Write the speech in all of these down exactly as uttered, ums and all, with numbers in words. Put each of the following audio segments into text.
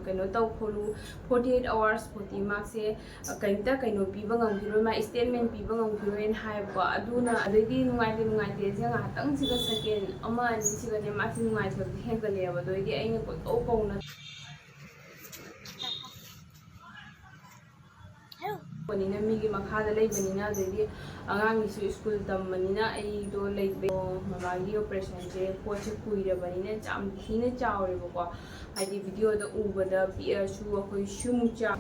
ꯀꯩꯅꯣ ꯇꯧ ꯈꯣꯠꯂꯨ, forty eight hours ꯐꯥꯎꯗꯤ ꯃꯥꯁꯦ ꯀꯩꯝꯇ ꯀꯩꯅꯣ ꯄꯤꯕ ꯉꯝꯈꯤꯔꯣꯏ, ꯃꯥ statement ꯄꯤꯕ ꯉꯝꯈꯤꯔꯣꯏꯅ ꯍꯥꯏꯌꯦꯕꯀꯣ꯫ ꯑꯗꯨꯅ ꯑꯗꯩꯗꯤ ꯅꯨꯡꯉꯥꯏꯇꯦ ꯅꯨꯡꯉꯥꯏꯇꯦꯁꯦ ꯉꯥꯏꯍꯥꯛꯇꯪꯁꯤꯒ, second ꯑꯃ ꯑꯅꯤꯁꯤꯒꯅꯦ, ꯃꯥꯁꯦ ꯅꯨꯡꯉꯥꯏꯇꯕꯗꯤ ꯍꯦꯟꯒꯠꯂꯛꯑꯦꯕ꯫ ꯑꯗꯨꯗꯩꯗꯤ ꯑꯩꯅ ꯀꯣꯏꯀꯧ ꯀꯧꯅ ꯄꯅꯤꯅ, ꯃꯤꯒꯤ ꯃꯈꯥꯗ ꯂꯩꯕꯅꯤꯅ, ꯑꯗꯩꯗꯤ ꯑꯉꯥꯡꯒꯤꯁꯨ ꯁ꯭ꯀꯨꯜ ꯇꯝꯕꯅꯤꯅ, ꯑꯩꯗꯣ ꯂꯩꯕ, ꯃꯃꯥꯒꯤ ꯑꯣꯄꯔꯦꯁꯟꯁꯦ ꯄꯣꯠꯁꯦ ꯀꯨꯏꯔꯕꯅꯤꯅ ꯌꯥꯝ ꯊꯤꯅ ꯆꯥꯎꯔꯦꯕꯀꯣ꯫ ꯍꯥꯏꯗꯤ ꯚꯤꯗꯤꯑꯣꯗ ꯎꯕꯗ ꯄꯤꯛꯑꯁꯨ ꯑꯩꯈꯣꯏ ꯁꯨꯝ ꯆꯥꯎ꯫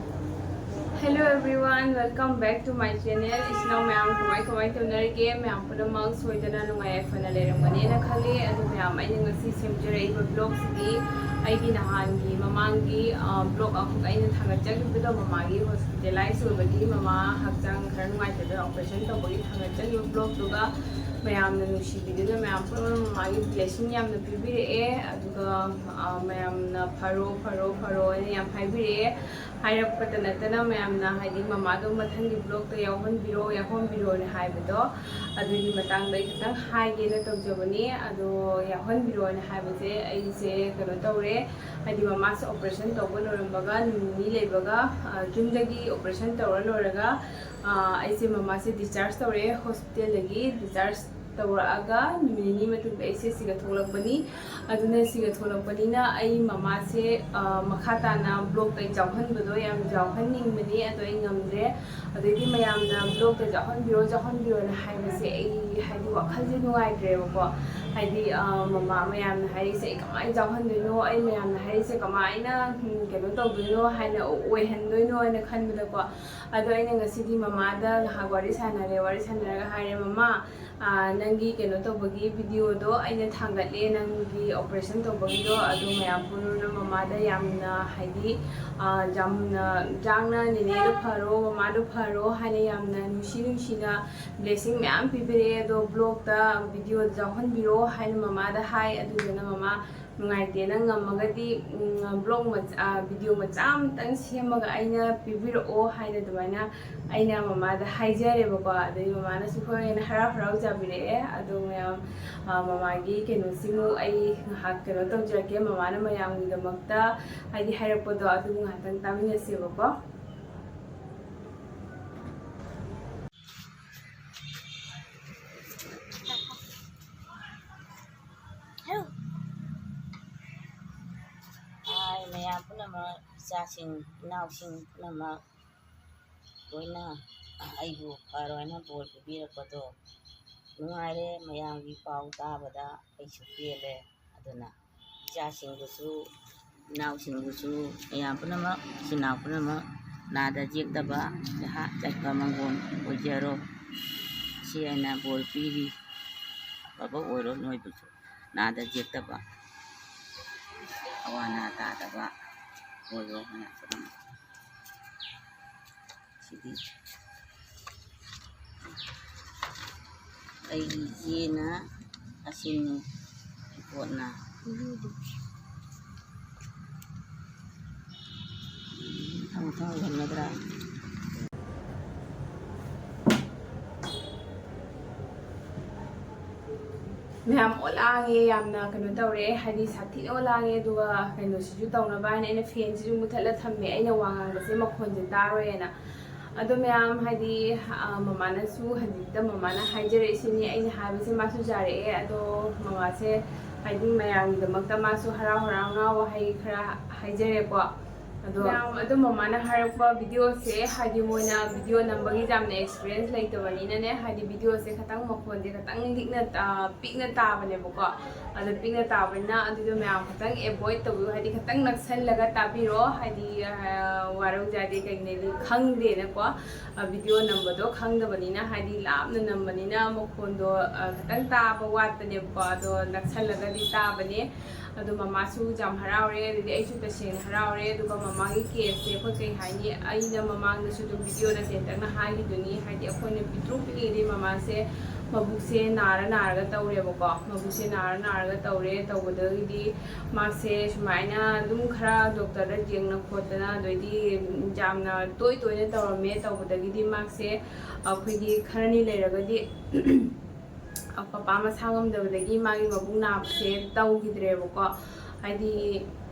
Hello everyone, welcome back to my channel. ꯏꯆꯤꯟ ꯏꯅꯥꯎ ꯃꯌꯥꯝ ꯀꯃꯥꯏ ꯀꯃꯥꯏ ꯇꯧꯅꯔꯤꯒꯦ? ꯃꯌꯥꯝ ꯄꯨꯝꯅꯃꯛ ꯁꯣꯏꯗꯅ ꯅꯨꯡꯉꯥꯏ ꯌꯥꯏꯐꯅ ꯂꯩꯔꯝꯒꯅꯦꯅ ꯈꯜꯂꯤ꯫ ꯑꯗꯨ ꯃꯌꯥꯝ, ꯑꯩꯅ ꯉꯁꯤ ꯁꯦꯝꯖꯔꯛꯏꯕ ꯕ꯭ꯂꯣꯛꯁꯤꯗꯤ ꯑꯩꯒꯤ ꯅꯍꯥꯟꯒꯤ ꯃꯃꯥꯡꯒꯤ ꯕ꯭ꯂꯣꯛ ꯑꯃꯈꯛ ꯑꯩꯅ ꯊꯥꯒꯠꯆꯈꯤꯕꯗꯣ, ꯃꯃꯥꯒꯤ ꯍꯣꯁꯄꯤꯇꯦꯂꯥꯏꯁ ꯑꯣꯏꯕꯒꯤ, ꯃꯃꯥ ꯍꯛꯆꯥꯡ ꯈꯔ ꯅꯨꯡꯉꯥꯏꯇꯗꯅ ꯑꯣꯄꯔꯦꯁꯟ ꯇꯧꯕꯒꯤ ꯊꯥꯒꯠꯆꯈꯤꯕ ꯕ꯭ꯂꯣꯛꯇꯨꯒ ꯃꯌꯥꯝꯅ ꯅꯨꯡꯁꯤꯕꯤꯗꯨꯅ ꯃꯌꯥꯝ ꯄꯨꯝꯅꯃꯛ ꯃꯃꯥꯒꯤ ꯕ꯭ꯂꯦꯁꯤꯡ ꯌꯥꯝꯅ ꯄꯤꯕꯤꯔꯛꯑꯦ꯫ ꯑꯗꯨꯒ ꯃꯌꯥꯝꯅ "ꯐꯔꯣ, ꯐꯔꯣ, ꯐꯔꯣ" ꯍꯥꯏꯅ ꯌꯥꯝ ꯍꯥꯏꯕꯤꯔꯛꯑꯦ꯫ ꯍꯥꯏꯔꯛꯄꯇ ꯅꯠꯇꯅ ꯃꯌꯥꯝꯅ, ꯍꯥꯏꯗꯤ, "ꯃꯃꯥꯗꯣ ꯃꯊꯪꯒꯤ ꯕ꯭ꯂꯣꯛꯇ ꯌꯥꯎꯍꯟꯕꯤꯔꯣ, ꯌꯥꯎꯍꯟꯕꯤꯔꯣꯅ" ꯍꯥꯏꯕꯗꯣ, ꯑꯗꯨꯒꯤ ꯃꯇꯥꯡꯗ ꯑꯩ ꯈꯤꯇꯪ ꯍꯥꯏꯒꯦꯅ ꯇꯧꯖꯕꯅꯤ꯫ ꯑꯗꯣ ꯌꯥꯎꯍꯟꯕꯤꯔꯣꯅ ꯍꯥꯏꯕꯁꯦ ꯑꯩꯁꯦ ꯀꯩꯅꯣ ꯇꯧꯔꯦ, ꯍꯥꯏꯗꯤ ꯃꯃꯥꯁꯦ ꯑꯣꯄꯔꯦꯁꯟ ꯇꯧꯕ ꯂꯣꯏꯔꯝꯕꯒ ꯅꯨꯃꯤꯠ ꯅꯤꯅꯤ ꯂꯩꯕꯒ, ꯑ, ꯌꯨꯝꯗꯒꯤ ꯑꯣꯄꯔꯦꯁꯟ ꯇꯧꯔ ꯂꯣꯏꯔꯒ, ꯑ, ꯑꯩꯁꯦ ꯃꯃꯥꯁꯦ ꯗꯤꯁꯆꯥꯔꯖ ꯇꯧꯔꯛꯑꯦ, ꯍꯣꯁꯄꯤꯇꯥꯜꯗꯒꯤ ꯗꯤꯁꯆꯥꯔꯖ ꯇꯧꯔꯛꯑꯒ ꯅꯨꯃꯤꯠ ꯅꯤꯅꯤ ꯃꯇꯨꯡꯗ ꯑꯩꯁꯦ ꯁꯤꯒ ꯊꯣꯛꯂꯛꯄꯅꯤ꯫ ꯑꯗꯨꯅ ꯁꯤꯒ ꯊꯣꯛꯂꯛꯄꯅꯤꯅ ꯑꯩ ꯃꯃꯥꯁꯦ, ꯑ, ꯃꯈꯥ ꯇꯥꯅ ꯕ꯭ꯂꯣꯛꯇ ꯑꯩ ꯌꯥꯎꯍꯟꯕꯗꯣ ꯌꯥꯝ ꯌꯥꯎꯍꯟꯅꯤꯡꯕꯅꯤ, ꯑꯗꯣ ꯑꯩ ꯉꯝꯗ꯭ꯔꯦ꯫ ꯑꯗꯩꯗꯤ ꯃꯌꯥꯝꯅ "ꯕ꯭ꯂꯣꯛꯇ ꯌꯥꯎꯍꯟꯕꯤꯔꯣ, ꯌꯥꯎꯍꯟꯕꯤꯔꯣꯅ" ꯍꯥꯏꯕꯁꯦ ꯑꯩ, ꯍꯥꯏꯗꯤ, ꯋꯥꯈꯜꯁꯦ ꯅꯨꯡꯉꯥꯏꯇ꯭ꯔꯦꯕꯀꯣ꯫ ꯍꯥꯏꯗꯤ, ꯑ, ꯃꯃꯥ, ꯃꯌꯥꯝꯅ ꯍꯥꯏꯔꯤꯁꯦ ꯑꯩ ꯀꯃꯥꯏꯅ ꯌꯥꯎꯍꯟꯗꯣꯏꯅꯣ, ꯑꯩ ꯃꯌꯥꯝꯅ ꯍꯥꯏꯔꯤꯁꯦ ꯀꯃꯥꯏꯅ, ꯎꯝ, ꯀꯩꯅꯣ ꯇꯧꯗꯣꯏꯅꯣ ꯍꯥꯏꯅ, ꯑꯣꯏꯍꯟꯗꯣꯏꯅꯣ ꯍꯥꯏꯅ ꯈꯟꯕꯗꯀꯣ꯫ ꯑꯗꯣ ꯑꯩꯅ ꯉꯁꯤꯗꯤ ꯃꯃꯥꯗ ꯉꯥꯏꯍꯥꯛ ꯋꯥꯔꯤ ꯁꯥꯟꯅꯔꯦ, ꯋꯥꯔꯤ ꯁꯥꯟꯅꯔꯒ ꯍꯥꯏꯔꯦ, "ꯃꯃꯥ, ꯑ, ꯅꯪꯒꯤ ꯀꯩꯅꯣ ꯇꯧꯕꯒꯤ ꯚꯤꯗꯤꯑꯣꯗꯣ ꯑꯩꯅ ꯊꯥꯡꯒꯠꯂꯦ, ꯅꯪꯒꯤ ꯑꯣꯄꯔꯦꯁꯟ ꯇꯧꯕꯒꯤꯗꯣ, ꯑꯗꯣ ꯃꯌꯥꯝ ꯄꯨꯝꯅꯃꯛꯅ ꯃꯃꯥꯗ ꯌꯥꯝꯅ, ꯍꯥꯏꯗꯤ, ꯑ, ꯌꯥꯝꯅ ꯌꯥꯡꯅ ꯅꯦꯅꯦꯗꯣ ꯐꯔꯣ, ꯃꯃꯥꯗꯣ ꯐꯔꯣ" ꯍꯥꯏꯅ ꯌꯥꯝꯅ ꯅꯨꯡꯁꯤ ꯅꯨꯡꯁꯤꯅ ꯕ꯭ꯂꯦꯁꯤꯡ ꯃꯌꯥꯝ ꯄꯤꯕꯤꯔꯛꯑꯦ꯫ ꯑꯗꯣ ꯕ꯭ꯂꯣꯛꯇ ꯚꯤꯗꯤꯑꯣ ꯌꯥꯎꯍꯟꯕꯤꯔꯣ ꯍꯥꯏꯅ ꯃꯃꯥꯗ ꯍꯥꯏ꯫ ꯑꯗꯨꯗꯨꯅ ꯃꯃꯥ ꯅꯨꯡꯉꯥꯏꯇꯦꯅ, ꯉꯝꯃꯒꯗꯤ ꯕ꯭ꯂꯣꯛ ꯃꯆꯥ, ꯚꯤꯗꯤꯑꯣ ꯃꯆꯥ ꯑꯃꯇꯪ ꯁꯦꯝꯃꯒ ꯑꯩꯅ ꯄꯤꯕꯤꯔꯛꯑꯣ ꯍꯥꯏꯅ ꯑꯗꯨꯃꯥꯏꯅ ꯑꯩꯅ ꯃꯃꯥꯗ ꯍꯥꯏꯖꯔꯦꯕꯀꯣ꯫ ꯑꯗꯩ ꯃꯃꯥꯅꯁꯨ ꯍꯣꯏ ꯍꯥꯏꯅ ꯍꯔꯥꯎ ꯍꯔꯥꯎ ꯆꯥꯕꯤꯔꯛꯑꯦ꯫ ꯑꯗꯣ ꯃꯌꯥꯝ, ꯃꯃꯥꯒꯤ ꯀꯩꯅꯣꯁꯤꯃꯨꯛ ꯑꯩ ꯉꯥꯏꯍꯥꯛ ꯀꯩꯅꯣ ꯇꯧꯖꯔꯛꯀꯦ, ꯃꯃꯥꯅ ꯃꯌꯥꯝꯒꯤꯗꯃꯛꯇ ꯍꯥꯏꯗꯤ ꯍꯥꯏꯔꯛꯄꯗꯣ ꯑꯗꯨꯕꯨ ꯉꯥꯏꯍꯥꯛꯇꯪ ꯇꯥꯃꯤꯟꯅꯁꯦꯕꯀꯣ꯫ ꯍꯥꯏ ꯃꯌꯥꯝ ꯄꯨꯝꯅꯃꯛ, ꯏꯆꯥꯁꯤꯡ ꯏꯅꯥꯎꯁꯤꯡ ꯄꯨꯝꯅꯃꯛ ꯂꯣꯏꯅ ꯑꯩꯕꯨ ꯐꯔꯣꯏꯅ ꯕꯣꯔ ꯄꯤꯕꯤꯔꯛꯄꯗꯣ ꯅꯨꯡꯉꯥꯏꯔꯦ꯫ ꯃꯌꯥꯝꯒꯤ ꯄꯥꯎ ꯇꯥꯕꯗ ꯑꯩꯁꯨ ꯄꯦꯜꯂꯦ꯫ ꯑꯗꯨꯅ ꯏꯆꯥꯁꯤꯡꯕꯨꯁꯨ, ꯏꯅꯥꯎꯁꯤꯡꯕꯨꯁꯨ, ꯃꯌꯥꯝ ꯄꯨꯝꯅꯃꯛ, ꯏꯆꯤꯟ ꯏꯅꯥꯎ ꯄꯨꯝꯅꯃꯛ ꯅꯥꯗ ꯌꯦꯛꯇꯕ ꯖꯍꯥ ꯌꯥꯏꯐ ꯃꯪꯒꯣꯜ ꯑꯣꯏꯖꯔꯣ꯫ ꯁꯤ ꯑꯩꯅ ꯕꯣꯔ ꯄꯤꯔꯤ꯫ ꯑꯐꯕ ꯑꯣꯏꯔꯣ ꯅꯣꯏꯕꯨꯁꯨ꯫ ꯅꯥꯗ ꯌꯦꯛꯇꯕ, ꯑꯋꯥ ꯑꯅꯥ ꯇꯥꯗꯕ ꯑꯣꯏꯔꯣ ꯃꯌꯥꯝ ꯄꯨꯝꯅꯃꯛ꯫ ꯁꯤꯗꯤ ꯑꯩꯒꯤ ꯏꯆꯦꯅ ꯑꯁꯤꯅꯤ ꯏꯄꯣꯠꯅ꯫ ꯃꯊꯪ ꯃꯊꯪ ꯑꯣꯏꯔꯝꯒꯗ꯭ꯔꯥ? ꯃꯌꯥꯝ ꯑꯣꯂꯥꯡꯉꯦ, ꯌꯥꯝꯅ ꯀꯩꯅꯣ ꯇꯧꯔꯦ, ꯍꯥꯏꯗꯤ ꯁꯥꯊꯤꯅ ꯑꯣꯂꯥꯡꯉꯦ꯫ ꯑꯗꯨꯒ ꯀꯩꯅꯣꯁꯤꯁꯨ ꯇꯧꯅꯕ ꯍꯥꯏꯅ ꯑꯩꯅ ꯐꯦꯟꯁꯤꯁꯨ ꯃꯨꯊꯠꯂ ꯊꯝꯃꯦ, ꯑꯩꯅ ꯋꯥ ꯉꯥꯡꯕꯁꯦ ꯃꯈꯣꯟꯁꯦ ꯇꯥꯔꯣꯏꯅ꯫ ꯑꯗꯣ ꯃꯌꯥꯝ ꯍꯥꯏꯗꯤ, ꯑ, ꯃꯃꯥꯅꯁꯨ ꯍꯧꯖꯤꯛꯇ ꯃꯃꯥꯅ ꯍꯥꯏꯖꯔꯛꯏꯁꯤꯅꯤ, ꯑꯩꯅ ꯍꯥꯏꯕꯁꯦ ꯃꯥꯁꯨ ꯌꯥꯔꯛꯑꯦ꯫ ꯑꯗꯣ ꯃꯃꯥꯁꯦ ꯍꯥꯏꯗꯤ ꯃꯌꯥꯝꯒꯤꯗꯃꯛꯇ ꯃꯥꯁꯨ ꯍꯔꯥꯎ ꯍꯔꯥꯎꯅ ꯋꯥꯍꯩ ꯈꯔ ꯍꯥꯏꯖꯔꯦꯀꯣ꯫ ꯑꯗꯣ ꯃꯌꯥꯝ, ꯑꯗꯣ ꯃꯃꯥꯅ ꯍꯥꯏꯔꯛꯄ ꯚꯤꯗꯤꯑꯣꯁꯦ ꯍꯥꯏꯗꯤ ꯃꯣꯏꯅ ꯚꯤꯗꯤꯑꯣ ꯅꯝꯕꯒꯤ ꯌꯥꯝꯅ ꯑꯦꯛꯁꯄꯤꯔꯤꯌꯦꯟꯁ ꯂꯩꯇꯕꯅꯤꯅꯅꯦ, ꯍꯥꯏꯗꯤ ꯚꯤꯗꯤꯑꯣꯁꯦ ꯈꯤꯇꯪ ꯃꯈꯣꯟꯁꯦ ꯈꯤꯇꯪ ꯂꯤꯛꯅ, ꯑ, ꯄꯤꯛꯅ ꯇꯥꯕꯅꯦꯕꯀꯣ꯫ ꯑꯗꯣ ꯄꯤꯛꯅ ꯇꯥꯕꯅꯤꯅ ꯑꯗꯨꯗꯣ ꯃꯌꯥꯝ ꯈꯤꯇꯪ ꯑꯦꯚꯣꯏꯗ ꯇꯧꯕꯤꯌꯨ, ꯍꯥꯏꯗꯤ ꯈꯤꯇꯪ ꯅꯛꯁꯜꯂꯒ ꯇꯥꯕꯤꯔꯣ, ꯍꯥꯏꯗꯤ, ꯑ, ꯋꯥꯔꯧꯖꯗꯦ, ꯀꯩꯒꯤꯅꯣꯗꯤ ꯈꯪꯗꯦꯅꯀꯣ꯫ ꯑ, ꯚꯤꯗꯤꯑꯣ ꯅꯝꯕꯗꯣ ꯈꯪꯗꯕꯅꯤꯅ, ꯍꯥꯏꯗꯤ ꯂꯥꯞꯅ ꯅꯝꯕꯅꯤꯅ ꯃꯈꯣꯟꯗꯣ, ꯑ, ꯈꯤꯇꯪ ꯇꯥꯕ ꯋꯥꯠꯄꯅꯦꯕꯀꯣ꯫ ꯑꯗꯣ ꯅꯛꯁꯜꯂꯒꯗꯤ ꯇꯥꯕꯅꯦ꯫ ꯑꯗꯣ ꯃꯃꯥꯁꯨ ꯌꯥꯝ ꯍꯔꯥꯎꯔꯦ, ꯑꯗꯨꯗꯤ ꯑꯩꯁꯨ ꯇꯁꯦꯡꯅ ꯍꯔꯥꯎꯔꯦ꯫ ꯑꯗꯨꯒ ꯃꯃꯥꯒꯤ ꯀꯦꯁꯁꯦ ꯑꯩꯈꯣꯏ ꯀꯩ ꯍꯥꯏꯅꯤ, ꯑꯩꯅ ꯃꯃꯥꯡꯗꯁꯨ ꯑꯗꯨꯝ ꯚꯤꯗꯤꯑꯣꯗ ꯇꯦꯟꯇꯛꯅ ꯍꯥꯏꯈꯤꯗꯨꯅꯤ, ꯍꯥꯏꯗꯤ ꯑꯩꯈꯣꯏꯅ ꯄꯤꯛꯇ꯭ꯔꯨ ꯄꯤꯛꯂꯤꯉꯩꯗꯤ ꯃꯃꯥꯁꯦ ꯃꯕꯨꯛꯁꯦ ꯅꯥꯔ ꯅꯥꯔꯒ ꯇꯧꯔꯦꯕꯀꯣ꯫ ꯃꯕꯨꯛꯁꯦ ꯅꯥꯔ ꯅꯥꯔꯒ ꯇꯧꯔꯦ꯫ ꯇꯧꯕꯗꯒꯤꯗꯤ ꯃꯥꯁꯦ ꯁꯨꯃꯥꯏꯅ ꯑꯗꯨꯝ ꯈꯔ ꯗꯣꯛꯇꯔꯗ ꯌꯦꯡꯅ ꯈꯣꯠꯇꯅ, ꯑꯗꯩꯗꯤ ꯌꯥꯝꯅ ꯇꯣꯏ ꯇꯣꯏꯅ ꯇꯧꯔꯝꯃꯦ꯫ ꯇꯧꯕꯗꯒꯤꯗꯤ ꯃꯥꯁꯦ ꯑꯩꯈꯣꯏꯒꯤ ꯈꯔꯅꯤ ꯂꯩꯔꯒꯗꯤ ꯄꯄꯥ ꯃꯁꯥ ꯉꯝꯗꯕꯗꯒꯤ ꯃꯥꯒꯤ ꯃꯕꯨꯛ ꯅꯥꯕꯁꯦ ꯇꯧꯈꯤꯗ꯭ꯔꯦꯕꯀꯣ꯫ ꯍꯥꯏꯗꯤ,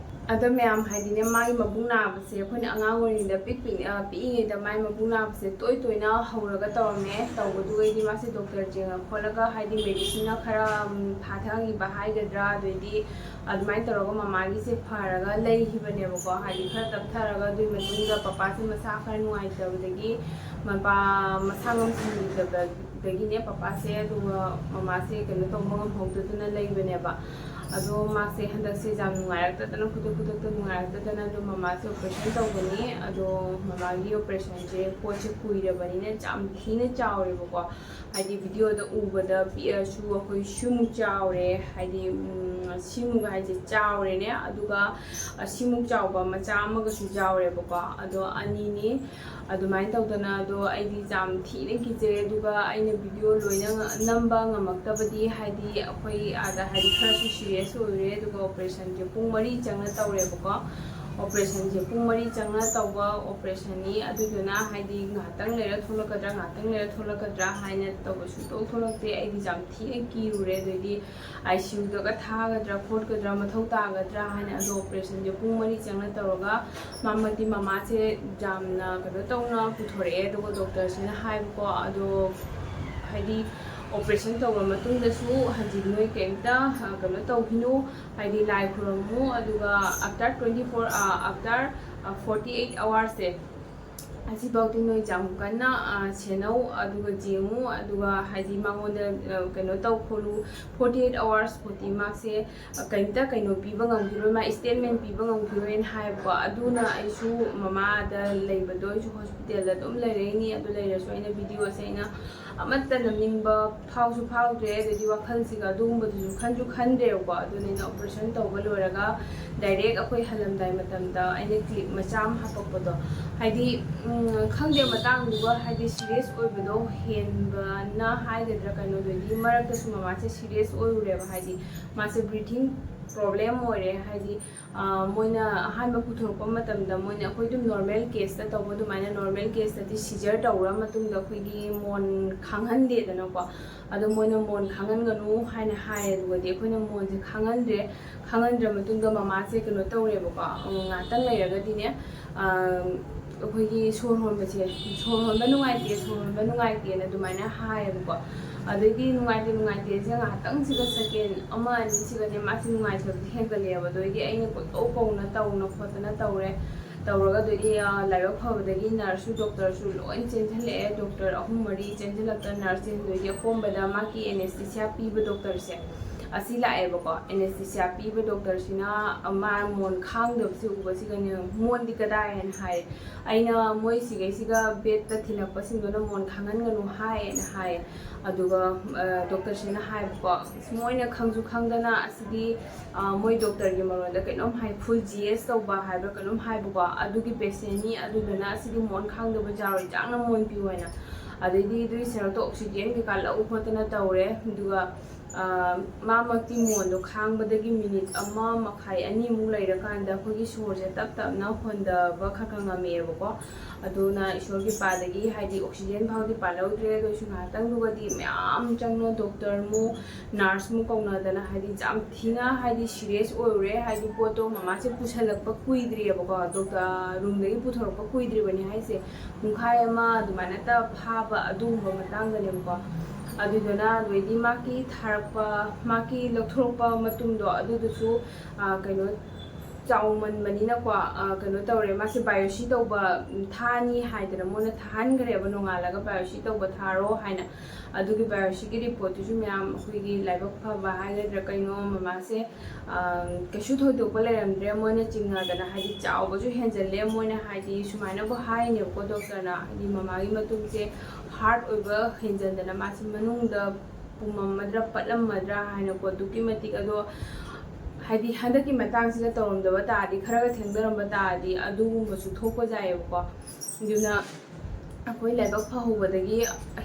ꯑꯗꯣ ꯃꯌꯥꯝ, ꯍꯥꯏꯗꯤꯅꯦ, ꯃꯥꯒꯤ ꯃꯕꯨꯛ ꯅꯥꯕꯁꯦ ꯑꯩꯈꯣꯏꯅ ꯑꯉꯥꯡ ꯑꯣꯏꯔꯤꯉꯩꯗ, ꯄꯤꯛ ꯄꯤꯛ-, ꯑ, ꯄꯤꯛꯏꯉꯩꯗ ꯃꯥꯒꯤ ꯃꯕꯨꯛ ꯅꯥꯕꯁꯦ ꯇꯣꯏ ꯇꯣꯏꯅ ꯍꯧꯔꯒ ꯇꯧꯔꯝꯃꯦ꯫ ꯇꯧꯕꯗꯨꯒꯩꯗꯤ ꯃꯥꯁꯦ ꯗꯣꯛꯇꯔ ꯌꯦꯡꯉ ꯈꯣꯠꯂꯒ, ꯍꯥꯏꯗꯤ, ꯃꯦꯗꯤꯁꯤꯟꯅ ꯈꯔ, ꯎꯝ, ꯐꯥꯊꯈꯤꯕ ꯍꯥꯏꯒꯗ꯭ꯔꯥ, ꯑꯗꯩꯗꯤ ꯑꯗꯨꯃꯥꯏꯅ ꯇꯧꯔꯒ ꯃꯃꯥꯒꯤꯁꯦ ꯐꯔꯒ ꯂꯩꯈꯤꯕꯅꯦꯕꯀꯣ꯫ ꯍꯥꯏꯗꯤ, ꯈꯔ ꯇꯞꯊꯔꯒ, ꯑꯗꯨꯒꯤ ꯃꯇꯨꯡꯗ ꯄꯄꯥꯁꯦ ꯃꯁꯥ ꯈꯔ ꯅꯨꯡꯉꯥꯏꯇꯕꯗꯒꯤ, ꯃꯄꯥ ꯃꯁꯥ ꯉꯝꯁꯤꯟꯈꯤꯗꯕꯗꯒꯤꯅꯦ, ꯄꯄꯥꯁꯦ ꯑꯗꯨꯒ ꯃꯃꯥꯁꯦ ꯀꯩꯅꯣ ꯇꯧꯕ ꯉꯝꯍꯧꯗꯗꯅ ꯂꯩꯕꯅꯦꯕ꯫ ꯑꯗꯣ ꯃꯥꯁꯦ ꯍꯟꯗꯛꯁꯦ ꯌꯥꯝ ꯅꯨꯡꯉꯥꯏꯔꯛꯇꯗꯅ, ꯈꯨꯗꯛ ꯈꯨꯗꯛꯇ ꯅꯨꯡꯉꯥꯏꯔꯛꯇꯗꯅ, ꯑꯗꯣ ꯃꯃꯥꯁꯦ ꯑꯣꯄꯔꯦꯁꯟ ꯇꯧꯕꯅꯤ꯫ ꯑꯗꯣ ꯃꯃꯥꯒꯤ ꯑꯣꯄꯔꯦꯁꯟꯁꯦ, ꯄꯣꯠꯁꯦ ꯀꯨꯏꯔꯕꯅꯤꯅ ꯌꯥꯝ ꯊꯤꯅ ꯆꯥꯎꯔꯦꯕꯀꯣ꯫ ꯍꯥꯏꯗꯤ, ꯚꯤꯗꯤꯑꯣꯗ ꯎꯕꯗ ꯄꯤꯛꯑꯁꯨ ꯑꯩꯈꯣꯏ ꯁꯤꯃꯨꯛ ꯆꯥꯎꯔꯦ, ꯍꯥꯏꯗꯤ, ꯎꯝ, ꯁꯤꯃꯨꯛ ꯍꯥꯏꯁꯦ ꯆꯥꯎꯔꯦꯅꯦ꯫ ꯑꯗꯨꯒ ꯑꯁꯤꯃꯨꯛ ꯆꯥꯎꯕ ꯃꯆꯥ ꯑꯃꯒꯁꯨ ꯌꯥꯎꯔꯦꯕꯀꯣ꯫ ꯑꯗꯣ ꯑꯅꯤꯅꯤ꯫ ꯑꯗꯨꯃꯥꯏꯅ ꯇꯧꯗꯅ, ꯑꯗꯣ ꯑꯩꯗꯤ ꯌꯥꯝ ꯊꯤꯅ ꯀꯤꯖꯩ꯫ ꯑꯗꯨꯒ ꯑꯩꯅ ꯚꯤꯗꯤꯑꯣ ꯂꯣꯏꯅ ꯉ-, ꯅꯝꯕ ꯉꯝꯃꯛꯇꯕꯗꯤ, ꯍꯥꯏꯗꯤ, ꯑꯩꯈꯣꯏ ꯑꯥꯗ, ꯍꯥꯏꯗꯤ, ꯈꯔꯁꯨ ꯁꯤꯔꯤꯌꯁ ꯑꯣꯏꯔꯦ꯫ ꯑꯗꯨꯒ ꯑꯣꯄꯔꯦꯁꯟꯁꯦ ꯄꯨꯡ ꯃꯔꯤ ꯆꯪꯅ ꯇꯧꯔꯦꯕꯀꯣ꯫ ꯑꯣꯄꯔꯦꯁꯟꯁꯦ ꯄꯨꯡ ꯃꯔꯤ ꯆꯪꯅ ꯇꯧꯕ ꯑꯣꯄꯔꯦꯁꯟꯅꯤ꯫ ꯑꯗꯨꯗꯨꯅ, ꯍꯥꯏꯗꯤ, ꯉꯥꯏꯍꯥꯛꯇꯪ ꯂꯩꯔ ꯊꯣꯛꯂꯛꯀꯗ꯭ꯔꯥ, ꯉꯥꯏꯍꯥꯛꯇꯪ ꯂꯩꯔ ꯊꯣꯛꯂꯛꯀꯗ꯭ꯔꯥ ꯍꯥꯏꯅ ꯇꯧꯕ, ꯁꯨꯡꯊꯣꯛ ꯊꯣꯛꯂꯛꯇꯦ꯫ ꯑꯩꯗꯤ ꯌꯥꯝ ꯊꯤꯅ ꯀꯤꯔꯨꯔꯦ꯫ ꯑꯗꯩꯗꯤ ꯑꯥꯏ ꯁꯤ ꯌꯨꯗꯒ ꯊꯥꯒꯗ꯭ꯔꯥ ꯈꯣꯠꯀꯗ꯭ꯔꯥ, ꯃꯊꯧ ꯇꯥꯒꯗ꯭ꯔꯥ ꯍꯥꯏꯅ꯫ ꯑꯗꯣ ꯑꯣꯄꯔꯦꯁꯟꯁꯦ ꯄꯨꯡ ꯃꯔꯤ ꯆꯪꯅ ꯇꯧꯔꯒ, ꯃꯥꯃꯛꯇꯤ ꯃꯃꯥꯁꯦ ꯌꯥꯝꯅ ꯀꯩꯅꯣ ꯇꯧꯅ ꯄꯨꯊꯣꯔꯛꯑꯦ꯫ ꯑꯗꯨꯒ ꯗꯣꯛꯇꯔꯁꯤꯅ ꯍꯥꯏꯕꯀꯣ, ꯑꯗꯣ, ꯍꯥꯏꯗꯤ, ꯑꯣꯄꯔꯦꯁꯟ ꯇꯧꯔ ꯃꯇꯨꯡꯗꯁꯨ, ꯍꯧꯖꯤꯛ ꯅꯣꯏ ꯀꯩꯝꯇ, ꯑ, ꯀꯩꯅꯣ ꯇꯧꯈꯤꯅꯨ, ꯍꯥꯏꯗꯤ, ꯂꯥꯏ ꯈꯨꯔꯨꯝꯃꯨ, ꯑꯗꯨꯒ after twenty four, ꯑ, after, ꯑ, forty eight hours ꯁꯦ, ꯑꯁꯤꯐꯥꯎꯗꯤ ꯅꯣꯏ ꯌꯥꯝ ꯀꯟꯅ, ꯑ, ꯁꯦꯟꯅꯧ, ꯑꯗꯨꯒ ꯌꯦꯡꯉꯨ, ꯑꯗꯨꯒ, ꯍꯥꯏꯗꯤ, ꯃꯉꯣꯟꯗ, ꯑ, ꯀꯩꯅꯣ ꯇꯧ ꯈꯣꯠꯂꯨ, forty eight hours ꯐꯥꯎꯗꯤ ꯃꯥꯁꯦ, ꯑ, ꯀꯩꯝꯇ ꯀꯩꯅꯣ ꯄꯤꯕ ꯉꯝꯈꯤꯔꯣꯏ, ꯃꯥ statement ꯄꯤꯕ ꯉꯝꯈꯤꯔꯣꯏꯅ ꯍꯥꯏꯌꯦꯕꯀꯣ꯫ ꯑꯗꯨꯅ ꯑꯩꯁꯨ ꯃꯃꯥꯗ ꯂꯩꯕꯗꯣ, ꯑꯩꯁꯨ ꯍꯣꯁꯄꯤꯇꯥꯜꯗ ꯑꯗꯨꯝ ꯂꯩꯔꯛꯏꯅꯤ꯫ ꯑꯗꯨ ꯂꯩꯔꯁꯨ ꯑꯩꯅ ꯚꯤꯗꯤꯑꯣꯁꯦ ꯑꯩꯅ ꯑꯃꯠꯇ ꯅꯝꯅꯤꯡꯕ ꯐꯥꯎꯁꯨ ꯐꯥꯎꯗ꯭ꯔꯦ, ꯑꯗꯩꯗꯤ ꯋꯥꯈꯜꯁꯤꯒ ꯑꯗꯨꯒꯨꯝꯕꯗꯨꯁꯨ ꯈꯟꯁꯨ ꯈꯟꯗ꯭ꯔꯦꯕꯀꯣ꯫ ꯑꯗꯨꯅ ꯑꯩꯅ ꯑꯣꯄꯔꯦꯁꯟ ꯇꯧꯕ ꯂꯣꯏꯔꯒ ꯗꯥꯏꯔꯦꯛ ꯑꯩꯈꯣꯏ ꯍꯜꯂꯝꯗꯥꯏ ꯃꯇꯝꯗ ꯑꯩꯅ ꯀ꯭ꯂꯤꯞ ꯃꯆꯥ ꯑꯃ ꯍꯥꯄꯛꯄꯗꯣ, ꯍꯥꯏꯗꯤ, ꯎꯝ, ꯎꯝ, ꯈꯪꯗꯦ, ꯃꯇꯥꯡꯗꯨꯒ ꯍꯥꯏꯗꯤ ꯁꯤꯔꯤꯌꯁ ꯑꯣꯏꯕꯗꯣ ꯍꯦꯟꯕꯅ ꯍꯥꯏꯒꯗ꯭ꯔꯥ ꯀꯩꯅꯣ, ꯑꯗꯒꯤ ꯃꯔꯛꯇꯁꯨ ꯃꯃꯥꯁꯦ ꯁꯤꯔꯤꯌꯁ ꯑꯣꯏꯔꯨꯔꯦꯕ, ꯍꯥꯏꯗꯤ ꯃꯥꯁꯦ ꯕ꯭ꯔꯤꯊꯤꯡ ꯄ꯭ꯔꯣꯕ꯭ꯂꯦꯝ ꯑꯣꯏꯔꯦ꯫ ꯍꯥꯏꯗꯤ ꯃꯣꯏꯅ ꯑꯍꯥꯟꯕ ꯄꯨꯊꯣꯔꯛꯄ ꯃꯇꯝꯗ ꯃꯣꯏꯅ ꯑꯩꯈꯣꯏ ꯑꯗꯨꯝ ꯅꯣꯔꯃꯦꯜ ꯀꯦꯁꯇ ꯇꯧꯕ ꯑꯗꯨꯃꯥꯏꯅ ꯅꯣꯔꯃꯦꯜ ꯀꯦꯁꯇꯗꯤ ꯁꯤꯖꯔ ꯇꯧꯔ ꯃꯇꯨꯡꯗ ꯑꯩꯈꯣꯏꯒꯤ ꯃꯣꯟ ꯈꯥꯡꯍꯟꯗꯦꯗꯅꯀꯣ꯫ ꯑꯗꯣ ꯃꯣꯏꯅ ꯃꯣꯟ ꯈꯥꯡꯍꯟꯒꯅꯨ ꯍꯥꯏꯅ ꯍꯥꯏꯌꯦ꯫ ꯑꯗꯨꯒꯗꯤ ꯑꯩꯈꯣꯏꯅ ꯃꯣꯟꯁꯦ ꯈꯥꯡꯍꯟꯗ꯭ꯔꯦ꯫ ꯈꯥꯡꯍꯟꯗ꯭ꯔ ꯃꯇꯨꯡꯗ ꯃꯃꯥꯁꯦ ꯀꯩꯅꯣ ꯇꯧꯔꯦꯕꯀꯣ, ꯉꯥꯛꯇꯪ ꯂꯩꯔꯒꯗꯤꯅꯦ, ꯑꯩꯈꯣꯏꯒꯤ ꯁꯣꯔ ꯍꯣꯟꯕꯁꯦ, ꯁꯣꯔ ꯍꯣꯟꯕ ꯅꯨꯡꯉꯥꯏꯇꯦ, ꯁꯣꯔ ꯍꯣꯟꯕ ꯅꯨꯡꯉꯥꯏꯇꯦꯅ ꯑꯗꯨꯃꯥꯏꯅ ꯍꯥꯏꯌꯦꯕꯀꯣ꯫ ꯑꯗꯩꯗꯤ ꯅꯨꯡꯉꯥꯏꯇꯦ ꯅꯨꯡꯉꯥꯏꯇꯦꯁꯦ ꯉꯥꯏꯍꯥꯛꯇꯪꯁꯤꯒ, ꯁꯦꯀꯦꯟ ꯑꯃ ꯑꯅꯤꯁꯤꯒꯅꯦ, ꯃꯥꯁꯦ ꯅꯨꯡꯉꯥꯏꯇꯕꯁꯦ ꯍꯦꯟꯒꯠꯂꯛꯑꯦꯕ꯫ ꯑꯗꯩꯗꯤ ꯑꯩꯅ ꯀꯣꯏꯀꯧ ꯀꯧꯅ ꯇꯧꯅ ꯈꯣꯠꯇꯅ ꯇꯧꯔꯦ꯫ ꯇꯧꯔꯒ ꯑꯗꯩꯗꯤ ꯂꯥꯏꯕꯛ ꯐꯕꯗꯒꯤ ꯅꯔꯁꯁꯨ ꯗꯣꯛꯇꯔꯁꯨ ꯂꯣꯏ ꯆꯦꯟꯁꯤꯜꯂꯛꯑꯦ꯫ ꯗꯣꯛꯇꯔ ꯑꯍꯨꯝ ꯃꯔꯤ ꯆꯦꯟꯁꯤꯜꯂꯛꯇꯅ ꯅꯔꯁꯁꯤꯡꯗꯨꯒꯤ ꯑꯀꯣꯝꯕꯗ ꯃꯥꯒꯤ ꯑꯦꯅꯦꯁꯊꯤꯁꯤꯌꯥ ꯄꯤꯕ ꯗꯣꯛꯇꯔꯁꯦ ꯑꯁꯤ ꯂꯥꯛꯑꯦꯕꯀꯣ꯫ ꯑꯦꯅꯦꯁꯊꯤꯁꯤꯌꯥ ꯄꯤꯕ ꯗꯣꯛꯇꯔꯁꯤꯅ ꯃꯥ ꯃꯣꯟ ꯈꯥꯡꯗꯕꯁꯦ ꯎꯕꯁꯤꯒꯅꯦ, "ꯃꯣꯟꯗꯤ ꯀꯗꯥꯏ?" ꯍꯥꯏꯅ ꯍꯥꯏꯔꯦ꯫ ꯑꯩꯅ ꯃꯣꯏ ꯁꯤꯒꯩꯁꯤꯒ ꯕꯦꯗꯇ ꯊꯤꯜꯂꯛꯄꯁꯤꯡꯗꯨꯅ ꯃꯣꯟ ꯈꯥꯡꯍꯟꯒꯅꯨ ꯍꯥꯏꯌꯦꯅ ꯍꯥꯏꯌꯦ꯫ ꯑꯗꯨꯒ ꯗꯣꯛꯇꯔꯁꯤꯅ ꯍꯥꯏꯕꯀꯣ, ꯃꯣꯏꯅ ꯈꯪꯁꯨ ꯈꯪꯗꯅ ꯑꯁꯤꯗꯤ ꯃꯣꯏ ꯗꯣꯛꯇꯔꯒꯤ ꯃꯔꯣꯟꯗ ꯀꯩꯅꯣꯝ ꯍꯥꯏ, ꯐꯨꯜ ꯖꯤ ꯑꯦꯁ ꯇꯧꯕ ꯍꯥꯏꯕ꯭ꯔꯥ ꯀꯩꯅꯣꯝ ꯍꯥꯏꯕꯀꯣ, ꯑꯗꯨꯒꯤ ꯄꯦꯁꯦꯟꯅꯤ, ꯑꯗꯨꯗꯨꯅ ꯑꯁꯤꯗꯤ ꯃꯣꯟ ꯈꯥꯡꯗꯕ ꯌꯥꯔꯣꯏ, ꯆꯥꯡꯅ ꯃꯣꯟ ꯄꯤꯌꯨ ꯍꯥꯏꯅ꯫ ꯑꯗꯩꯗꯤ ꯑꯗꯨꯒꯤ ꯁꯔꯨꯛꯇ ꯑꯣꯛꯁꯤꯖꯦꯟ ꯀꯩꯀꯥ ꯂꯧ ꯈꯣꯠꯇꯅ ꯇꯧꯔꯦ꯫ ꯑꯗꯨꯒ ꯃꯥꯃꯛꯇꯤ ꯃꯣꯟꯗꯣ ꯈꯥꯡꯕꯗꯒꯤ ꯃꯤꯅꯤꯠ ꯑꯃ ꯃꯈꯥꯏ ꯑꯅꯤꯃꯨꯛ ꯂꯩꯔꯀꯥꯟꯗ ꯑꯩꯈꯣꯏꯒꯤ ꯁꯣꯔꯁꯦ ꯇꯞ ꯇꯞꯅ ꯍꯣꯟꯗꯕ ꯈꯔ ꯈꯔ ꯉꯝꯃꯛꯑꯦꯕꯀꯣ꯫ ꯑꯗꯨꯅ ꯏꯁꯣꯔꯒꯤ ꯄꯥꯗꯒꯤ ꯍꯥꯏꯗꯤ ꯑꯣꯛꯁꯤꯖꯦꯟ ꯐꯥꯎꯗꯤ ꯄꯥꯜꯍꯧꯗ꯭ꯔꯦ꯫ ꯑꯗꯨ ꯑꯣꯏꯁꯨ ꯉꯥꯏꯍꯥꯛꯇꯪꯗꯨꯒꯗꯤ ꯃꯌꯥꯝ ꯆꯪꯅ ꯗꯣꯛꯇꯔꯃꯨꯛ ꯅꯔꯁꯃꯨꯛ ꯀꯧꯅꯗꯅ ꯍꯥꯏꯗꯤ ꯌꯥꯝ ꯊꯤꯅ ꯍꯥꯏꯗꯤ ꯁꯤꯔꯤꯌꯁ ꯑꯣꯏꯔꯨꯔꯦ꯫ ꯍꯥꯏꯗꯤ ꯄꯣꯠꯇꯣ ꯃꯃꯥꯁꯦ ꯄꯨꯁꯜꯂꯛꯄ ꯀꯨꯏꯗ꯭ꯔꯤꯑꯕꯀꯣ, ꯗꯣꯛꯇꯔ ꯔꯨꯝꯗꯒꯤ ꯄꯨꯊꯣꯔꯛꯄ ꯀꯨꯏꯗ꯭ꯔꯤꯕꯅꯤ ꯍꯥꯏꯁꯦ, ꯄꯨꯡꯈꯥꯏ ꯑꯃ ꯑꯗꯨꯃꯥꯏꯅ ꯇ ꯐꯥꯕ ꯑꯗꯨꯒꯨꯝꯕ ꯃꯇꯥꯡꯗꯅꯦꯕꯀꯣ꯫ ꯑꯗꯨꯗꯨꯅ ꯑꯗꯨꯗꯩꯗꯤ ꯃꯥꯒꯤ ꯊꯥꯔꯛꯄ, ꯃꯥꯒꯤ ꯂꯧꯊꯣꯔꯛꯄ ꯃꯇꯨꯡꯗꯣ ꯑꯗꯨꯗꯨꯁꯨ ꯀꯩꯅꯣ ꯆꯥꯎꯃꯟꯕꯅꯤꯅꯀꯣ, ꯀꯩꯅꯣ ꯇꯧꯔꯦ, ꯃꯥꯁꯦ ꯕꯥꯏꯑꯣꯁꯤ ꯇꯧꯕ ꯊꯥꯅꯤ ꯍꯥꯏꯗꯅ ꯃꯣꯏꯅ ꯊꯥꯍꯟꯈ꯭ꯔꯦꯕ, ꯅꯣꯡꯉꯥꯜꯂꯒ ꯕꯥꯏꯑꯣꯁꯤ ꯇꯧꯕ ꯊꯥꯔꯣ ꯍꯥꯏꯅ꯫ ꯑꯗꯨꯒꯤ ꯕꯥꯏꯑꯣꯁꯤꯒꯤ ꯔꯤꯄꯣꯔꯠꯇꯨꯁꯨ ꯃꯌꯥꯝ ꯑꯩꯈꯣꯏꯒꯤ ꯂꯥꯏꯕꯛ ꯐꯕ ꯍꯥꯏꯒꯗ꯭ꯔꯥ ꯀꯩꯅꯣ, ꯃꯃꯥꯁꯦ ꯀꯩꯁꯨ ꯊꯣꯏꯗꯣꯛꯄ ꯂꯩꯔꯝꯗ꯭ꯔꯦ꯫ ꯃꯣꯏꯅ ꯆꯤꯡꯅꯗꯅ ꯍꯥꯏꯗꯤ ꯆꯥꯎꯕꯁꯨ ꯍꯦꯟꯖꯜꯂꯦ꯫ ꯃꯣꯏꯅ ꯍꯥꯏꯗꯤ ꯁꯨꯃꯥꯏꯅꯕꯨ ꯍꯥꯏꯅꯦꯕꯀꯣ, ꯗꯣꯛꯇꯔꯅ ꯍꯥꯏꯗꯤ ꯃꯃꯥꯒꯤ ꯃꯇꯨꯡꯁꯦ ꯍꯥꯔꯠ ꯑꯣꯏꯕ ꯍꯦꯟꯖꯟꯗꯅ ꯃꯥꯁꯦ ꯃꯅꯨꯡꯗ ꯄꯨꯝꯃꯝꯃꯗ꯭ꯔꯥ ꯄꯠꯂꯝꯃꯗ꯭ꯔꯥ ꯍꯥꯏꯅꯀꯣ꯫ ꯑꯗꯨꯛꯀꯤ ꯃꯇꯤꯛ ꯑꯗꯣ ꯍꯥꯏꯗꯤ ꯍꯟꯗꯛꯀꯤ ꯃꯇꯥꯡꯁꯤꯗ ꯇꯧꯔꯝꯗꯕ ꯇꯥꯔꯗꯤ, ꯈꯔꯒ ꯊꯦꯡꯊꯔꯝꯕ ꯇꯥꯔꯗꯤ ꯑꯗꯨꯒꯨꯝꯕꯁꯨ ꯊꯣꯛꯄ ꯌꯥꯏꯑꯕꯀꯣ꯫ ꯑꯗꯨꯅ ꯑꯩꯈꯣꯏ ꯂꯥꯏꯕꯛ ꯐꯍꯧꯕꯗꯒꯤ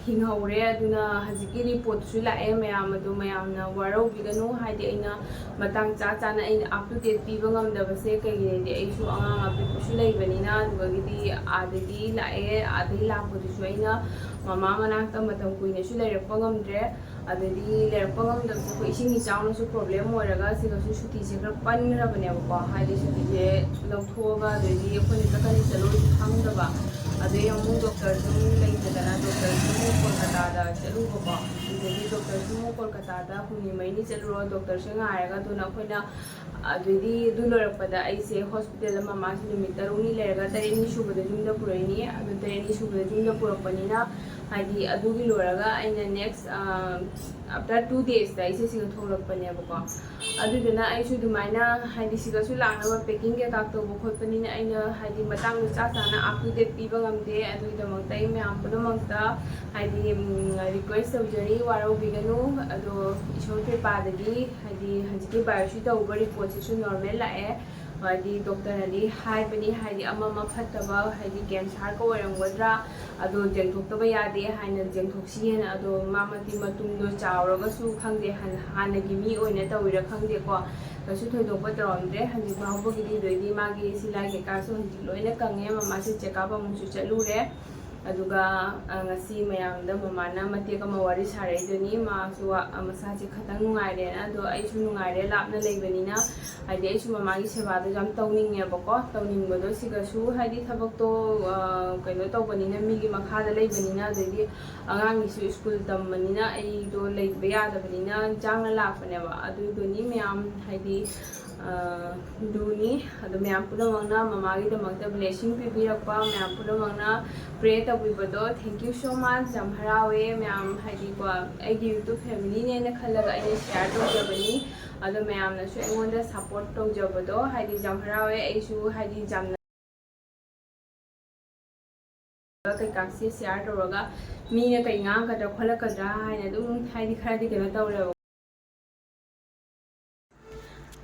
ꯍꯤꯡꯍꯧꯔꯦ꯫ ꯑꯗꯨꯅ ꯍꯧꯖꯤꯛꯀꯤ ꯔꯤꯄꯣꯔꯠꯁꯨ ꯂꯥꯛꯑꯦ ꯃꯌꯥꯝ, ꯑꯗꯨ ꯃꯌꯥꯝꯅ ꯋꯥꯔꯧꯕꯤꯒꯅꯨ꯫ ꯍꯥꯏꯗꯤ ꯑꯩꯅ ꯃꯇꯥꯡ ꯆꯥ ꯆꯥꯅ ꯑꯩꯅ up to date ꯄꯤꯕ ꯉꯝꯗꯕꯁꯦ ꯀꯩꯒꯤꯅꯣꯗꯤ ꯑꯩꯁꯨ ꯑꯉꯥꯡ ꯑꯄꯤꯛꯄꯁꯨ ꯂꯩꯕꯅꯤꯅ, ꯑꯗꯨꯗꯒꯤꯗꯤ ꯑꯥꯗꯒꯤ ꯂꯥꯛꯑꯦ, ꯑꯥꯗꯒꯤ ꯂꯥꯛꯄꯗꯨꯁꯨ ꯑꯩꯅ ꯃꯃꯥ ꯃꯅꯥꯛꯇ ꯃꯇꯝ ꯀꯨꯏꯅꯁꯨ ꯂꯩꯔꯛꯄ ꯉꯝꯗ꯭ꯔꯦ꯫ ꯑꯗꯩꯗꯤ ꯂꯩꯔꯛꯄ ꯉꯝꯗꯕꯁꯨ ꯑꯩꯈꯣꯏ ꯏꯁꯤꯡ ꯏꯆꯥꯎꯅꯁꯨ problem ꯑꯣꯏꯔꯒ ꯁꯤꯗꯁꯨ ꯁꯨꯇꯤꯁꯦ ꯈꯔ ꯄꯟꯈ꯭ꯔꯕꯅꯦꯕꯀꯣ꯫ ꯍꯥꯏꯗꯤ ꯁꯨꯇꯤꯁꯦ ꯂꯧꯊꯣꯛꯑꯒ ꯑꯗꯩꯗꯤ ꯑꯩꯈꯣꯏꯅ ꯆꯠꯀꯅꯤ ꯆꯠꯂꯣꯏꯁꯨ ꯈꯪꯗꯕ꯫ ꯑꯗꯩ ꯑꯃꯨꯛ ꯗꯣꯛꯇꯔꯁꯨ ꯑꯃꯨꯛ ꯂꯩꯇꯗꯅ ꯗꯣꯛꯇꯔꯁꯨ ꯑꯃꯨꯛ ꯀꯣꯜꯀꯇꯥꯗ ꯆꯠꯂꯨꯕꯀꯣ꯫ ꯑꯗꯒꯤ ꯗꯣꯛꯇꯔꯁꯨ ꯑꯃꯨꯛ ꯀꯣꯜꯀꯇꯥꯗ ꯍꯨꯝꯅꯤ ꯃꯔꯤꯅꯤ ꯆꯠꯂꯨꯔꯣ ꯗꯣꯛꯇꯔꯁꯦ ꯉꯥꯏꯔꯒ꯫ ꯑꯗꯨꯅ ꯑꯩꯈꯣꯏꯅ ꯑꯗꯩꯗꯤ ꯑꯗꯨ ꯂꯣꯏꯔꯛꯄꯗ ꯑꯩꯁꯦ ꯍꯣꯁꯄꯤꯇꯥꯜꯗ ꯃꯃꯥꯁꯦ ꯅꯨꯃꯤꯠ ꯇꯔꯨꯛꯅꯤ ꯂꯩꯔꯒ ꯇꯔꯦꯠꯅꯤ ꯁꯨꯕꯗ ꯌꯨꯝꯗ ꯄꯨꯔꯛꯏꯅꯤ꯫ ꯑꯗꯨ ꯇꯔꯦꯠꯅꯤ ꯁꯨꯕꯗ ꯌꯨꯝꯗ ꯄꯨꯔꯛꯄꯅꯤꯅ ꯍꯥꯏꯗꯤ ꯑꯗꯨꯒꯤ ꯂꯣꯏꯔꯒ ꯑꯩꯅ next after two days ꯗ ꯑꯩꯁꯦ ꯁꯤꯗ ꯊꯣꯛꯂꯛꯄꯅꯦꯕꯀꯣ꯫ ꯑꯗꯨꯗꯨꯅ ꯑꯩꯁꯨ ꯑꯗꯨꯃꯥꯏꯅ ꯍꯥꯏꯗꯤ ꯁꯤꯗꯁꯨ ꯂꯥꯛꯅꯕ packing ꯀꯩꯀꯥ ꯇꯧꯕ ꯈꯣꯠꯄꯅꯤꯅ ꯑꯩꯅ ꯍꯥꯏꯗꯤ ꯃꯇꯥꯡꯗꯣ ꯆꯥ ꯆꯥꯅ up to date ꯄꯤꯕ ꯉꯝꯗꯦ꯫ ꯑꯗꯨꯒꯤꯗꯃꯛꯇ ꯑꯩ ꯃꯌꯥꯝ ꯄꯨꯝꯅꯃꯛꯇ ꯍꯥꯏꯗꯤ request ꯇꯧꯖꯔꯤ, ꯋꯥꯔꯧꯕꯤꯒꯅꯨ꯫ ꯑꯗꯣ ꯏꯁꯣꯔ ꯀ꯭ꯔꯤꯄꯥꯗꯒꯤ ꯍꯥꯏꯗꯤ ꯍꯧꯖꯤꯛꯀꯤ biopsy ꯇꯧꯕ report ꯁꯤꯁꯨ normal ꯂꯥꯛꯑꯦ꯫ ꯍꯥꯏꯗꯤ ꯗꯣꯛꯇꯔꯅꯗꯤ ꯍꯥꯏꯕꯅꯤ, ꯍꯥꯏꯗꯤ ꯑꯃ ꯑꯃ ꯐꯠꯇꯕ ꯍꯥꯏꯗꯤ cancer ꯀ ꯑꯣꯏꯔꯝꯒꯗ꯭ꯔꯥ, ꯑꯗꯣ ꯌꯦꯡꯊꯣꯛꯇꯕ ꯌꯥꯗꯦ ꯍꯥꯏꯅ ꯌꯦꯡꯊꯣꯛꯁꯤꯑꯅ꯫ ꯑꯗꯣ ꯃꯥꯃꯛꯇꯤ ꯃꯇꯨꯡꯗꯣ ꯆꯥꯎꯔꯒꯁꯨ ꯈꯪꯗꯦ, ꯍꯥꯟ-, ꯍꯥꯟꯅꯒꯤ ꯃꯤ ꯑꯣꯏꯅ ꯇꯧꯔꯤꯔꯥ ꯈꯪꯗꯦꯀꯣ, ꯀꯩꯁꯨ ꯊꯣꯏꯗꯣꯛꯄ ꯇꯧꯔꯝꯗ꯭ꯔꯦ ꯍꯧꯖꯤꯛ ꯐꯥꯎꯕꯒꯤꯗꯤ꯫ ꯑꯗꯩꯗꯤ ꯃꯥꯒꯤ ꯁꯤꯂꯥꯏ ꯀꯩꯀꯥꯁꯨ ꯍꯧꯖꯤꯛ ꯂꯣꯏꯅ ꯀꯪꯉꯦ꯫ ꯃꯃꯥꯁꯦ check up ꯑꯃꯨꯛꯁꯨ ꯆꯠꯂꯨꯔꯦ꯫ ꯑꯗꯨꯒ, ꯑ, ꯉꯁꯤ ꯃꯌꯥꯝꯗ ꯃꯃꯥꯅ ꯃꯇꯦꯛ ꯑꯃ ꯋꯥꯔꯤ ꯁꯥꯔꯛꯏꯗꯨꯅꯤ꯫ ꯃꯥꯁꯨ ꯋꯥ-, ꯑ, ꯃꯁꯥꯁꯦ ꯈꯤꯇꯪ ꯅꯨꯡꯉꯥꯏꯔꯦꯅ꯫ ꯑꯗꯣ ꯑꯩꯁꯨ ꯅꯨꯡꯉꯥꯏꯔꯦ, ꯂꯥꯞꯅ ꯂꯩꯕꯅꯤꯅ꯫ ꯍꯥꯏꯗꯤ ꯑꯩꯁꯨ ꯃꯃꯥꯒꯤ ꯁꯦꯕꯥꯗꯣ ꯌꯥꯝ ꯇꯧꯅꯤꯡꯉꯦꯕꯀꯣ꯫ ꯇꯧꯅꯤꯡꯕꯗꯣ ꯁꯤꯒꯁꯨ ꯍꯥꯏꯗꯤ ꯊꯕꯛꯇꯣ, ꯑ, ꯀꯩꯅꯣ ꯇꯧꯕꯅꯤꯅ, ꯃꯤꯒꯤ ꯃꯈꯥꯗ ꯂꯩꯕꯅꯤꯅ, ꯑꯗꯩꯗꯤ ꯑꯉꯥꯡꯒꯤꯁꯨ ꯁ꯭ꯀꯨꯜ ꯇꯝꯕꯅꯤꯅ ꯑꯩꯗꯣ ꯂꯩꯕ ꯌꯥꯗꯕꯅꯤꯅ ꯆꯥꯡꯅ ꯂꯥꯛꯄꯅꯦꯕ꯫ ꯑꯗꯨꯗꯨꯅꯤ ꯃꯌꯥꯝ ꯍꯥꯏꯗꯤ ꯑ, ꯑꯗꯨꯅꯤ꯫ ꯑꯗꯣ ꯃꯌꯥꯝ ꯄꯨꯝꯅꯃꯛꯅ ꯃꯃꯥꯒꯤꯗꯃꯛꯇ blessing ꯄꯤꯕꯤꯔꯛꯄ, ꯃꯌꯥꯝ ꯄꯨꯝꯅꯃꯛꯅ pray ꯇꯧꯕꯤꯕꯗꯣ, thank you so much꯫ ꯌꯥꯝ ꯍꯔꯥꯎꯋꯦ ꯃꯌꯥꯝ, ꯍꯥꯏꯗꯤꯀꯣ, ꯑꯩꯒꯤ YouTube family ꯅꯦꯅ ꯈꯜꯂꯒ ꯑꯩꯅ share ꯇꯧꯖꯕꯅꯤ꯫ ꯑꯗꯣ ꯃꯌꯥꯝꯅꯁꯨ ꯑꯩꯉꯣꯟꯗ support ꯇꯧꯖꯕꯗꯣ, ꯍꯥꯏꯗꯤ, ꯌꯥꯝ ꯍꯔꯥꯎꯋꯦ꯫ ꯑꯩꯁꯨ, ꯍꯥꯏꯗꯤ, ꯌꯥꯝꯅ ꯀꯩꯀꯥꯁꯦ share ꯇꯧꯔꯒ ꯃꯤꯅ ꯀꯩ ꯉꯥꯡꯒꯗ꯭ꯔꯥ ꯈꯣꯠꯂꯛꯀꯗ꯭ꯔꯥ ꯍꯥꯏꯅ ꯑꯗꯨꯝ, ꯍꯥꯏꯗꯤ, ꯈꯔꯗꯤ ꯀꯩꯅꯣ ꯇꯧꯔꯦꯕ꯫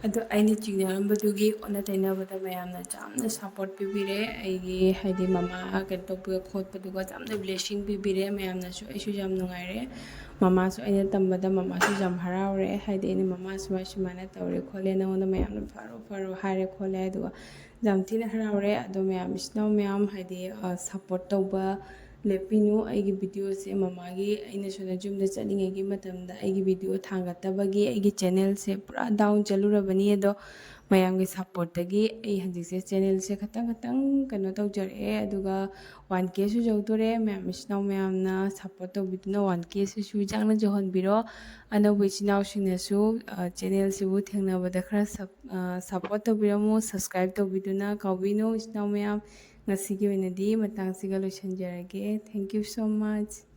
ꯑꯗꯣ ꯑꯩꯅ ꯆꯤꯡꯅꯔꯝꯕꯗꯨꯒꯤ ꯑꯣꯟꯅ ꯇꯩꯅꯕꯗ ꯃꯌꯥꯝꯅ ꯌꯥꯝꯅ ꯁꯞꯄꯣꯔꯠ ꯄꯤꯕꯤꯔꯦ꯫ ꯑꯩꯒꯤ ꯍꯥꯏꯗꯤ ꯃꯃꯥ ꯀꯩꯅꯣ ꯇꯧꯕ ꯈꯣꯠꯄꯗꯨꯒ ꯌꯥꯝꯅ ꯕ꯭ꯂꯦꯁꯤꯡ ꯄꯤꯕꯤꯔꯦ ꯃꯌꯥꯝꯅꯁꯨ꯫ ꯑꯩꯁꯨ ꯌꯥꯝ ꯅꯨꯡꯉꯥꯏꯔꯦ꯫ ꯃꯃꯥꯁꯨ ꯑꯩꯅ ꯇꯝꯕꯗ ꯃꯃꯥꯁꯨ ꯌꯥꯝ ꯍꯔꯥꯎꯔꯦ꯫ ꯍꯥꯏꯗꯤ ꯑꯩꯅ ꯃꯃꯥ ꯁꯨꯃꯥꯏ ꯁꯨꯃꯥꯏꯅ ꯇꯧꯔꯦ ꯈꯣꯠꯂꯦ, ꯅꯉꯣꯟꯗ ꯃꯌꯥꯝꯅ ꯐꯔꯣ ꯐꯔꯣ ꯍꯥꯏꯔꯦ ꯈꯣꯠꯂꯦ꯫ ꯑꯗꯨꯒ ꯌꯥꯝ ꯊꯤꯅ ꯍꯔꯥꯎꯔꯦ꯫ ꯑꯗꯣ ꯃꯌꯥꯝ ꯏꯆꯤꯟ ꯏꯅꯥꯎ ꯃꯌꯥꯝ ꯍꯥꯏꯗꯤ ꯁꯞꯄꯣꯔꯠ ꯇꯧꯕ ꯂꯦꯞꯄꯤꯅꯨ꯫ ꯑꯩꯒꯤ ꯚꯤꯗꯤꯑꯣꯁꯦ ꯃꯃꯥꯒꯤ ꯑꯩꯅ ꯁꯣꯝꯗ ꯌꯨꯝꯗ ꯆꯠꯂꯤꯉꯩꯒꯤ ꯃꯇꯝꯗ ꯑꯩꯒꯤ ꯚꯤꯗꯤꯑꯣ ꯊꯥꯡꯒꯠꯇꯕꯒꯤ ꯑꯩꯒꯤ ꯆꯦꯅꯦꯜꯁꯦ ꯄꯨꯔꯥ ꯗꯥꯎꯟ ꯆꯠꯂꯨꯔꯕꯅꯤ꯫ ꯑꯗꯣ ꯃꯌꯥꯝꯒꯤ ꯁꯞꯄꯣꯔꯠꯇꯒꯤ ꯑꯩ ꯍꯧꯖꯤꯛꯁꯦ ꯆꯦꯅꯦꯜꯁꯦ ꯈꯇꯪ ꯈꯇꯪ ꯀꯩꯅꯣ ꯇꯧꯖꯔꯛꯑꯦ꯫ ꯑꯗꯨꯒ ꯋꯥꯟ ꯀꯦꯁꯨ ꯌꯧꯗꯣꯔꯦ꯫ ꯃꯌꯥꯝ ꯏꯆꯤꯟ ꯏꯅꯥꯎ ꯃꯌꯥꯝꯅ ꯁꯞꯄꯣꯔꯠ ꯇꯧꯕꯤꯗꯨꯅ ꯋꯥꯟ ꯀꯦꯁꯤꯁꯨ ꯌꯥꯡꯅ ꯌꯧꯍꯟꯕꯤꯔꯣ꯫ ꯑꯅꯧꯕ ꯏꯆꯤꯟ ꯏꯅꯥꯎꯁꯤꯡꯅꯁꯨ ꯆꯦꯅꯦꯜꯁꯤꯕꯨ ꯊꯦꯡꯅꯕꯗ ꯈꯔ ꯁꯞꯄꯣꯔꯠ ꯇꯧꯕꯤꯔꯝꯃꯨ꯫ ꯁꯕꯁꯀ꯭ꯔꯥꯏꯕ ꯇꯧꯕꯤꯗꯨꯅ ꯀꯥꯎꯕꯤꯅꯨ꯫ ꯏꯆꯤꯟ ꯏꯅꯥꯎ ꯃꯌꯥꯝ, ꯉꯁꯤꯒꯤ ꯑꯣꯏꯅꯗꯤ ꯃꯇꯥꯡꯁꯤꯒ ꯂꯣꯏꯁꯤꯟꯖꯔꯒꯦ꯫ Thank you so much꯫